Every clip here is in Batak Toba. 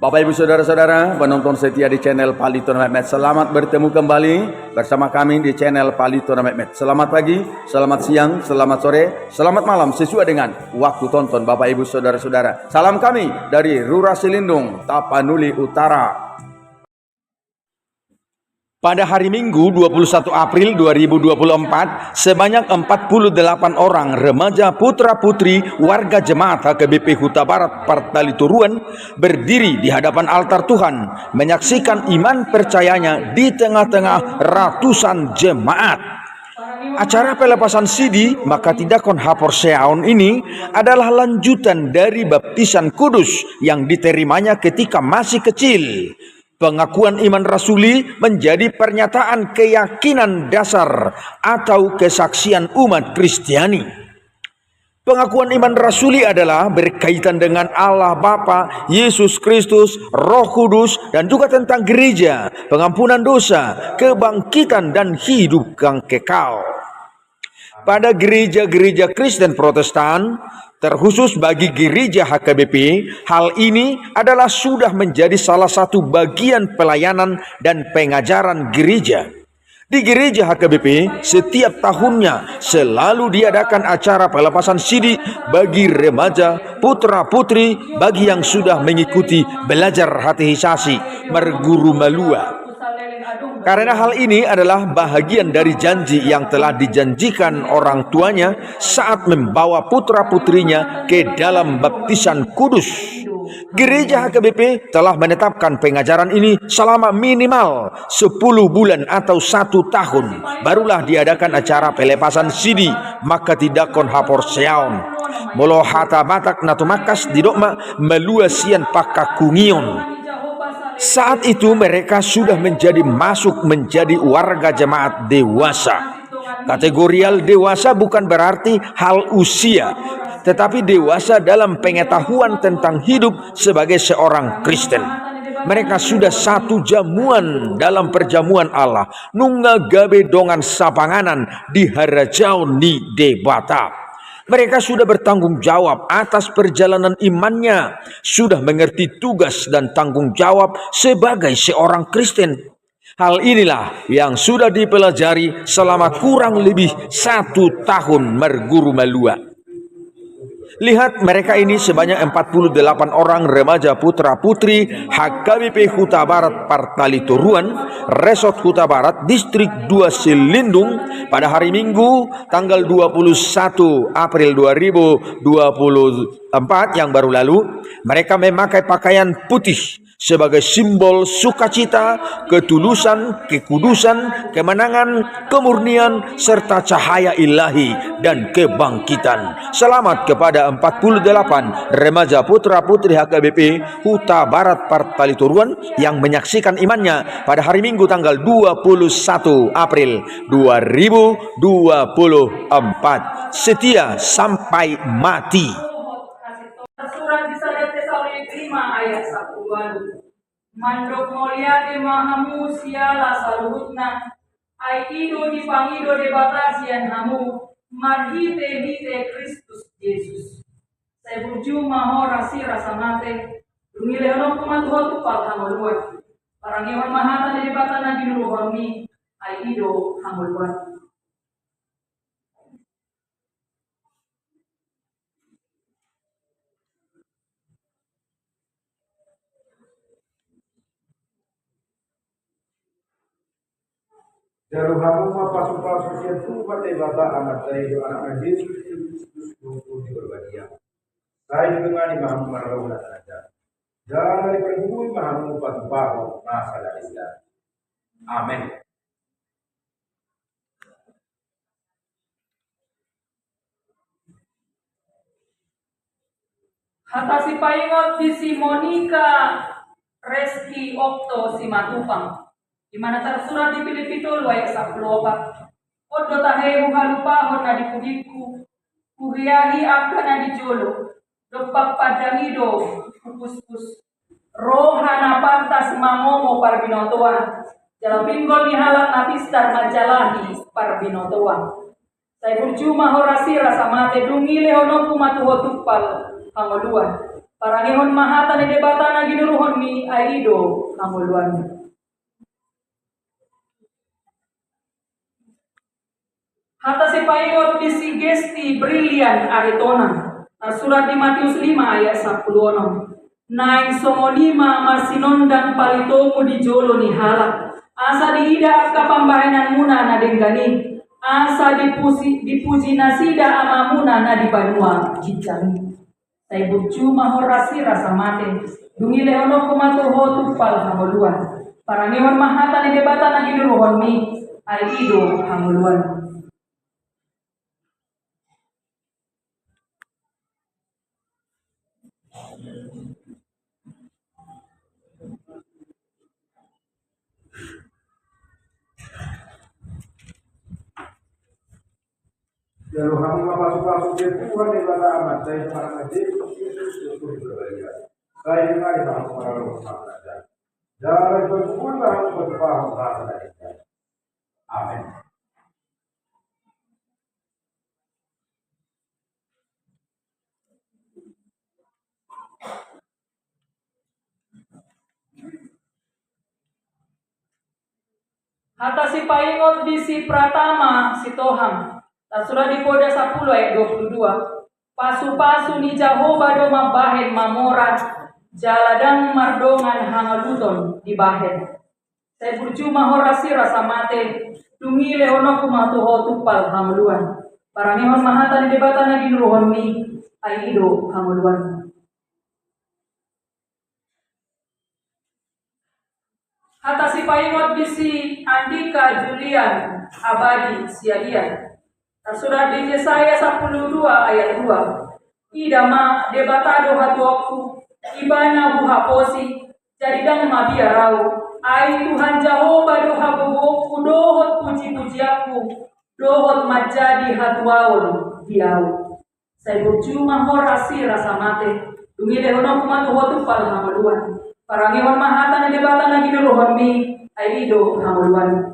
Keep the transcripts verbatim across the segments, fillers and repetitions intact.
Bapak, Ibu, Saudara-saudara, penonton setia di channel Palito na Metmet, selamat bertemu kembali bersama kami di channel Palito na Metmet. Selamat pagi, selamat siang, selamat sore, selamat malam, sesuai dengan waktu tonton Bapak, Ibu, Saudara-saudara. Salam kami dari Rura Silindung, Tapanuli Utara. Pada hari Minggu, dua puluh satu April dua ribu dua puluh empat, sebanyak empat puluh delapan orang remaja putra-putri warga jemaat H K B P Hutabarat Partali Toruan berdiri di hadapan altar Tuhan, menyaksikan iman percayanya di tengah-tengah ratusan jemaat. Acara pelepasan sidi mangkatindangkon haporseaon ini adalah lanjutan dari baptisan kudus yang diterimanya ketika masih kecil. Pengakuan iman rasuli menjadi pernyataan keyakinan dasar atau kesaksian umat Kristiani. Pengakuan iman rasuli adalah berkaitan dengan Allah Bapa, Yesus Kristus, Roh Kudus, dan juga tentang gereja, pengampunan dosa, kebangkitan, dan hidup yang kekal. Pada gereja-gereja Kristen Protestan, terkhusus bagi gereja H K B P, hal ini adalah sudah menjadi salah satu bagian pelayanan dan pengajaran gereja. Di gereja H K B P, setiap tahunnya selalu diadakan acara pelepasan sidi bagi remaja, putra-putri, bagi yang sudah mengikuti belajar katekisasi marguru malua. Karena hal ini adalah bahagian dari janji yang telah dijanjikan orang tuanya saat membawa putra-putrinya ke dalam baptisan kudus. Gereja H K B P telah menetapkan pengajaran ini selama minimal sepuluh bulan atau satu tahun, barulah diadakan acara pelepasan sidi mangkatindangkon haporseaon. Molo hata Batak na tumangkas didok ma, malua sian pangkangkungion. Saat itu mereka sudah menjadi, masuk menjadi warga jemaat dewasa. Kategorial dewasa bukan berarti hal usia, tetapi dewasa dalam pengetahuan tentang hidup sebagai seorang Kristen. Mereka sudah satu jamuan dalam perjamuan Allah, nunga gabe dongan sapanganan di harajaon ni Debata. Mereka sudah bertanggung jawab atas perjalanan imannya, sudah mengerti tugas dan tanggung jawab sebagai seorang Kristen. Hal inilah yang sudah dipelajari selama kurang lebih satu tahun marguru malua. Lihat, mereka ini sebanyak empat puluh delapan orang remaja putra-putri H K B P Hutabarat Partali Toruan, Resort Hutabarat, Distrik dua Silindung, pada hari Minggu, tanggal dua puluh satu April dua ribu dua puluh empat yang baru lalu, mereka memakai pakaian putih sebagai simbol sukacita, ketulusan, kekudusan, kemenangan, kemurnian, serta cahaya ilahi dan kebangkitan. Selamat kepada empat puluh delapan remaja putra-putri H K B P Hutabarat Partali Toruan yang menyaksikan imannya pada hari Minggu tanggal dua puluh satu April dua ribu dua puluh empat. Setia sampai mati. Tersurat di sada Tesalonik lima ayat sapuluh walu. Mandok mauliate ma hamu siala saluhutna, ai i do dipangido Debata sian hamu marhitehite Kristus Jesus. Sai burju ma ho rasirasa mate, dung i lehononku ma tu ho tumpal hangoluan. Parangehon ma hata ni Debata na ginuruhonmi, ai i do hangoluan. Jalo hamu ma pasupasu sian Tuhan Debata Amanta i dohot Anakna Jesus Kristus Guru di Porbadia. Sai didongani ma hamu marlauna saja. Jala dipargogoi ma hamu patupahon na saleleng i. Amen. Hata sipaingot di si Monica Reski Okto Simatupang, di mana tarsurat di Pilipi tolu ayat sapuluh opat. On do tahe huhalupahon na di pudingku, huheahi angka na di jolo, dompak pandang i do hupuspus. Roha na pantas mangomo parbinotoan, jala pinggol ni halak na pistar manjalahi parbinotoan. Sai burju ma ho rasirasa mate, dung i lehononku ma tu ho tumpal hangoluan. Parangehon ma hata ni Debata na ginuruhonmi, ai i do hangoluanmi. Hata sipaingot di si Gesti Brilian Aritonang, tarsurat di Matius lima ayat sampulu onom. Naeng songon i ma marsinondang palitomu di jolo ni halak, asa diida angka pambahenanmuna na denggan i, asa dipusi-, dipuji nasida Amamuna na di banua ginjang i. Sai burju ma ho rasi rasa mate, dung i lehononku ma tu ho tumpal hangoluan. Parangehon ma hata ni Debata na ginuruhonmi, ai i do hangoluan. Jalo hamu ma pasupasu sian Tuhan Debata Amanta, i ma na Jesus Kristus, Kristus Debata. Sai denggan ma hamu maralohon. Jalo ipatupa ma hamu, patupa ma hamu. Amen. Hata sipaingot di si Pratama Sitohang, tarsurat di Poda sampulu ayat dua pulu dua. Pasupasu ni Jahowa do mambahen mamora, jala ndang mardongan hangoluton dibahen. Sai burju ma ho rasi rasa mate, dung i lehononku ma tu ho tumpal hangoluan. Parangehon ma hata ni Debata na ginuruhonmi, ai i do hangoluan. Hata sipaingot di si Andika Julian Abadi Siagian, tarsurat di Jesaya sampulu dua ayat dua. Ida ma, Debata do hatuaonku, Ibana huhaposi, jadi ndang mabiar ahu. Ai Tuhan Jahowa do hagogoonku dohot pujipujianku, dohot manjadi hatuaon di ahu. Sai burju ma ho rasi rasa mate, dung i lehononku ma tu ho tumpal hangoluan. Parangehon ma hata ni Debata na ginuruhonmi, ai i do hangoluan.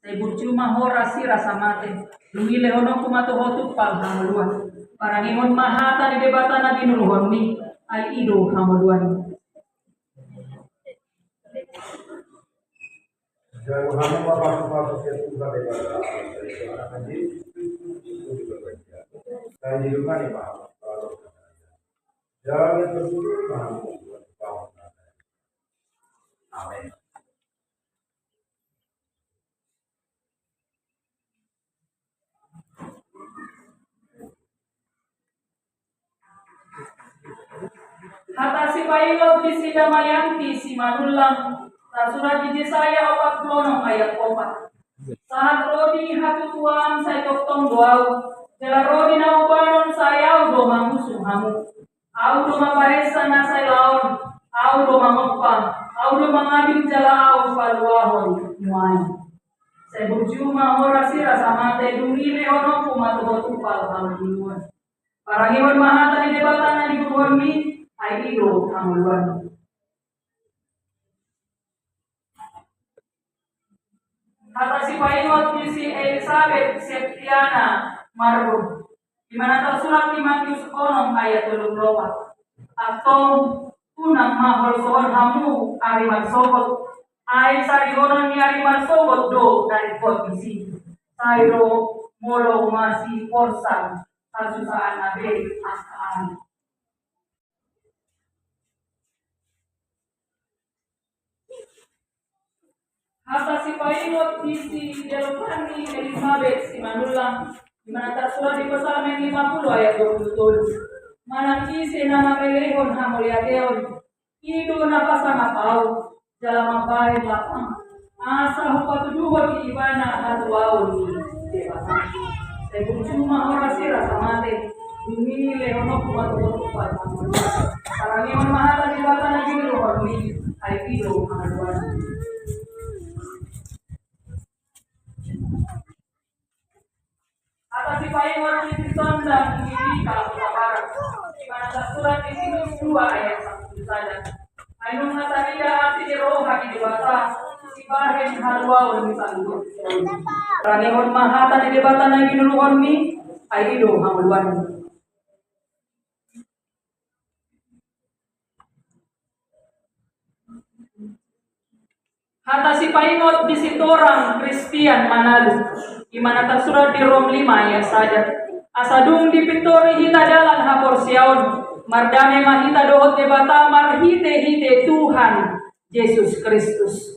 Sai burju ma ho rasi rasa mate, dung i lehononku ma tu ho tumpal hangoluan. Parangehon ma hata ni Debata na ginuruhonmi, ai i do hangoluan. Jalo hamu ma pasupasu sian Tuhan Debata, sai denggan ma hamu maralohon. Amen. Hata sipaingot di si Damayanti Simanullang, tarsurat di Jesaya opat pulu onom ayat opat. Sahat ro di hatutuaon sai tongtong do ahu, jala ro di na ubanon sai ahu do mangusung hamu. Ahu do maparesa na sai laon, ahu do mangompa, ahu do mangabing jala ahu paluahon nuaeng. Sai burju ma ho rasi rasa mate, dung i lehononku ma tu ho tumpal hangoluan. Parangehon ma hata ni Debata na ginuruhonmi, ai i do hangoluan. Hata sipaingot di si Elisabet Septiana Marrum, di na tarsurat di Matius onom ayat tolu pulu opat. Antong, unang ma holsohon hamu ari marsogot, ai sarihonon ni ari marsogot do na ringkot disi. Sai ro molo masiporsan hasusaan na be angka ari. Hata sipaingot di si Delphani Elisabet Simanullang, di na tarsurat di Psalmen lima pulu ayat dua pulu tolu. Manang ise na mamelehon hamauliateon, i do na pasangap ahu, jala mambahen lapang, asa hupatuduhon di ibana hatuaon ni Debata. Sai burju ma ho rasi rasa mate, dung i lehononku ma tu ho tumpal hangoluan. Parangehon ma hata ni Debata na ginuruhonmi, ai i do hangoluan. Hata sipaingot di si Tonda Mimika Hutabarat, di na tarsurat di Timoteus dua ayat sampulu sada. Ai nunga tarida asi ni roha ni Debata sibahen haluaon ni saluhut. Parangehon ma hata ni Debata na ginuruhonmi, ai i do hangoluan. Hata sipaingot di sitorang Kristian Manado, i ma na tarsurat di Rom lima ayat sada. Asa dung dipintori hita dalan haporseaon, mardame ma hita dohot Debata marhitehite Tuhan Jesus Kristus.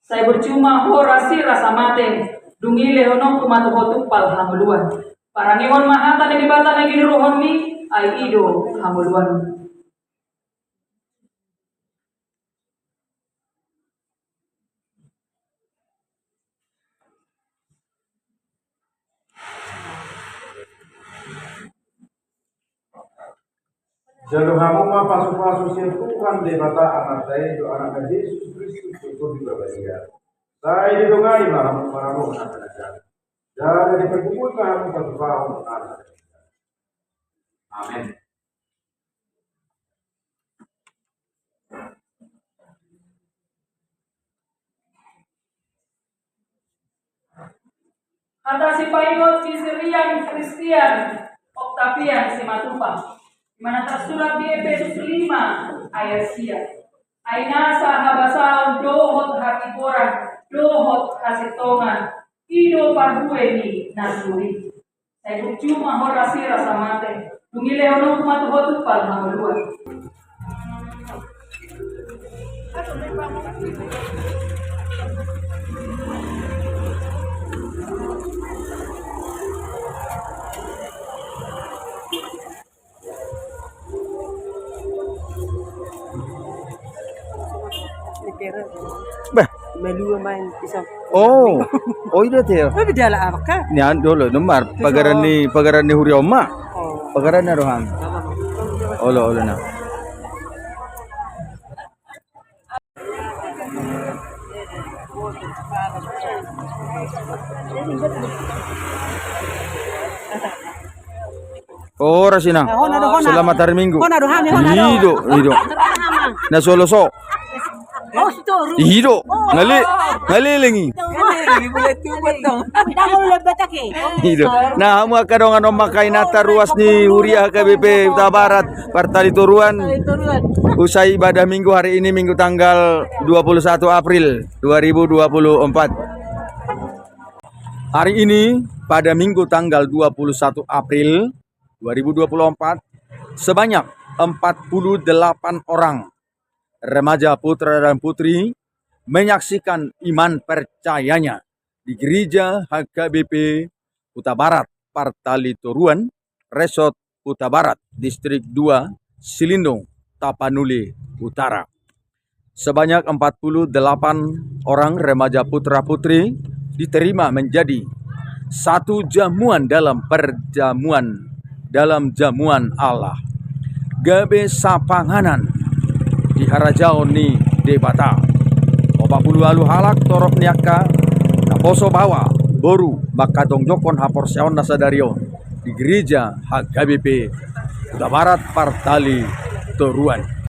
Sai burju ma ho rasi rasa mate, dung i lehononku ma tu ho tumpal hangoluan. Parangehon ma hata ni Debata na ginuruhonmi, ai i do hangoluanmi. Jalo hamu ma pasupasu sian Tuhan Debata Amanta i dohot Anakna Jesus Kristus, Tondi Parbadia. Sai didongani ma hamu maradophon hata na jahat. Jala dipargogoi ma hamu patupahon hata na jahat. Amen. Hata sipaingot di si Rian Kristian Oktavian Simatupang, i ma na tarsurat di Epesus lima ayat sia. Ai nasa habasaon dohot hatigoran dohot hasintongan, i do parbue ni na suri. Sai burju ma ho rasi rasa mate, dung i lehononku ma tu ho tumpal hangoluan. Bah. Malua main pisau. Oh. Oh, i do te. Tapi dia lah apa kan? Ni an dolo nomar pagaran ni, pagaran ni huria on ma. Oh. Pagaran na roham. Olo, olo na. Ora sina. Selamat hari Minggu. I do, i do. Na solo so. I do. Ngali, ngali lengi. I do. Na hamu angka dongan, on ma angka inanta ruas ni huria H K B P Hutabarat Partali Toruan. Usai ibadah Minggu hari ini, Minggu tanggal dua puluh satu April dua ribu dua puluh empat. Hari ini, pada Minggu tanggal dua puluh satu April dua ribu dua puluh empat, sebanyak empat puluh delapan orang remaja putra dan putri menyaksikan iman percayanya di Gereja H K B P Hutabarat Partali Toruan, Resort Hutabarat, Distrik dua, Silindung, Tapanuli Utara. Sebanyak empat puluh delapan orang remaja putra-putri diterima menjadi satu jamuan dalam perjamuan, dalam jamuan Allah. Gabe sapanganan di harajaon ni Debata. Opat puluh ualu halak torop ni angka naposo baoa boru mangkatongtongkon haporseaonna sadari on di Gereja H K B P Hutabarat Partali Toruan.